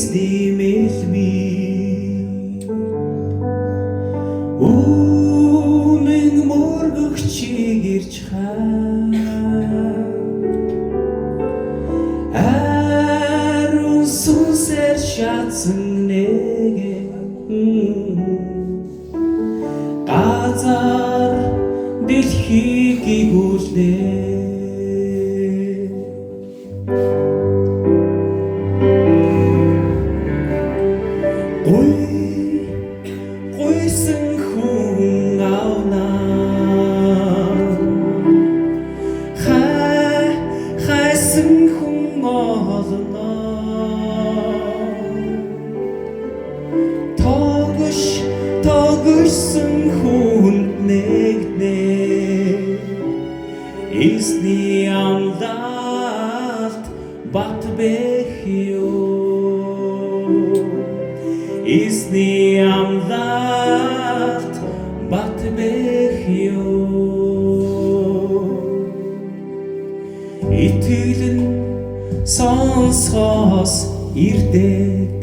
Эзний мэлми үнэн мөргөгчийг ирж хаа ариун сүнсээр шатсан нэгэн газар дэлхийг гүйлнэ. Гуй гуйсан хүн авна, хай хайсан хүн олно, тогш тогшсон хүнд нэгнэ. Эзний амлалт бат бэх юу, Эзний амлалт бат бэх юу. Итгэл нь сонсхоос ирдэг,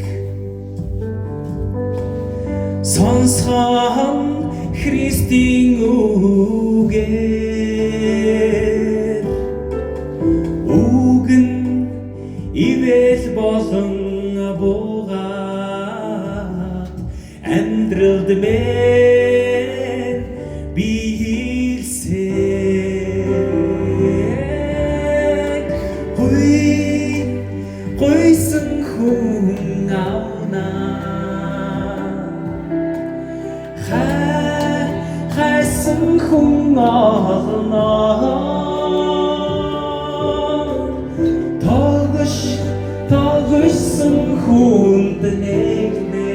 сонсхон Христийн үгээр, үг нь ивэл болон буугаад амьдралд мэн биелсэн. Гуй гуйсан хүн авна, хай хайсан хүн олно, тогш тогшсон хүнд нэгнэ.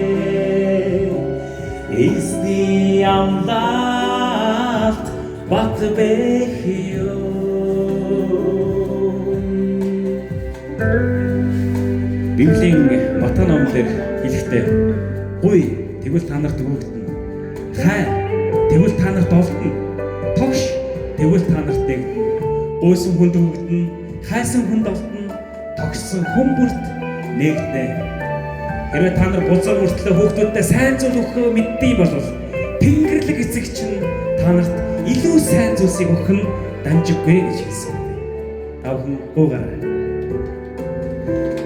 Эзний амлалт бат бэх юу. Библийн Матай номлоор хэлэхдээ гуй тэгвэл та нарт өгөгдөнө. Хай тэгвэл та нарт олдоно. Тогш тэгвэл та нарт нэгдэнэ. Гуйсан хүнд өгөгдөнө, хайсан хүнд олдоно, тогшсон хүн бүрт нэгдэнэ. Хэрвээ та нар бузар мөртлөө хүүхдүүддээ сайн зүйл өгөхөө мэддэг бол Тэнгэрлэг эцэг чинь та нарт илүү сайн зүйлсийг өгөх нь дамжиггүй гэж хэлсэн. Та бүхэн гуйгаарай.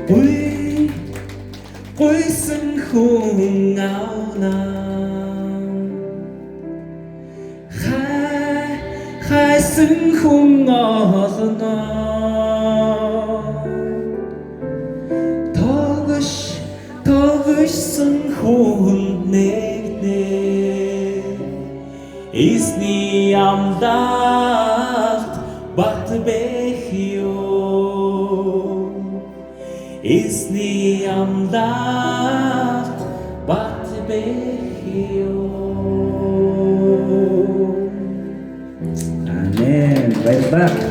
Гуй гуйсан хүн авна, хай хайсан хүн олно, тогш тогшсон хүнд нэгнэ. Эзний амлалт бат бэх юу, Эзний амлалт бат бэх юу. Амен. Баярлалаа.